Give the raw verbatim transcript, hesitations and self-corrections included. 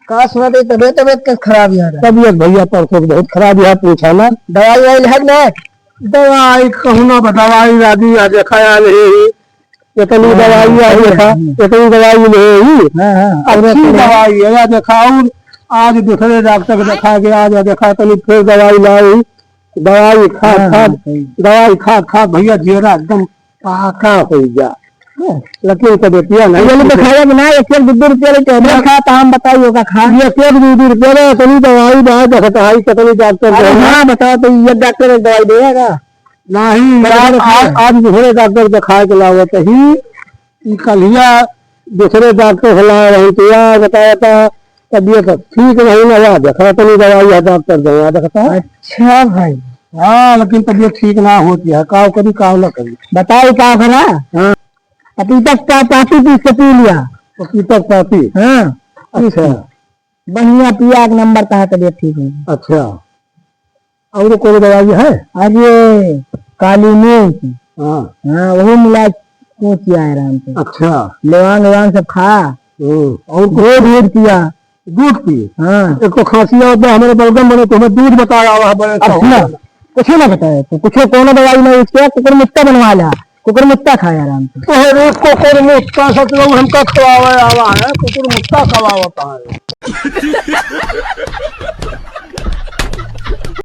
का सुना दे, तबीयत, तबीयत कैसे खराब है यार? तबीयत भैया परसों से बहुत खराब है, पूछा ना। दवाई वाई है कि नहीं? दवाई कहूँ ना बा, दवाई राजी आ देखा यार, यही इतनी हाँ, दवाई हाँ, है, हाँ, देखा, हाँ। इतनी दवाई नहीं है। हाँ, हाँ, और अच्छी अपने दवाई है, या देखा, और आज दूसरे डॉक्टर के देखा के, आज देखा, इतनी फिर दवाई लाई, दवाई खा, हाँ, खा, हाँ, सही। दवाई खा, खा, भैया, जेरा एकदम पाका हो गया। हाँ। लेकिन तबीयतिया नहीं ये लोग तो ठीक है। खाया बिना एक, एक, दो, दो रुपया लेके ना खा, तो हम बताइए का खा। ये एक, एक, दो, दो रुपया ले, इतनी दवाई ना देखता है, कितनी डॉक्टर अरे देगा। हाँ, बताओ तो, ये डॉक्टर एक दवाई देगा? नहीं, पर यार, आप आज, आज दूसरे डॉक्टर दिखाए के लावत ही, ई कलिया दूसरे डॉक्टर से लाए रहे, तो यार बताया था, तबीयत ठीक नहीं ना, यार देखा तनी दवाई है, डॉक्टर दवा देखता है। अच्छा भाई। हाँ, लेकिन तबीयत ठीक ना होती है, काव करी, काव ना करी। बताई का करा? हाँ। पपीता का पाती पीस के पी लिया। पपीता का पाती? हाँ। अच्छा। बढ़िया पिया, एक नंबर, तहा तबीयत ठीक हो। अच्छा, और कोई दवाई है? अरे, काली मिर्च। हाँ। हाँ, वही मिला के पिया आराम से। अच्छा। लौंग, लौंग सब खा। हम्म, और कुछ? दूध, दूध पिया। दूध पी? हाँ। एक तो खांसी आवत बा, हमारे बलगम बने, तो हमें दूध बताया हुआ है, बड़े अब सुना, कुछ ना बताया, तो कुछ कोनो दवाई नहीं, उसके कुकुर मुत्ता बनवा ला। कुकुर मुत्ता खाए आराम से। अरे कुकुर मुत्ता से तो हमका खवावे आवा है, कुकुर मुत्ता खवावता है।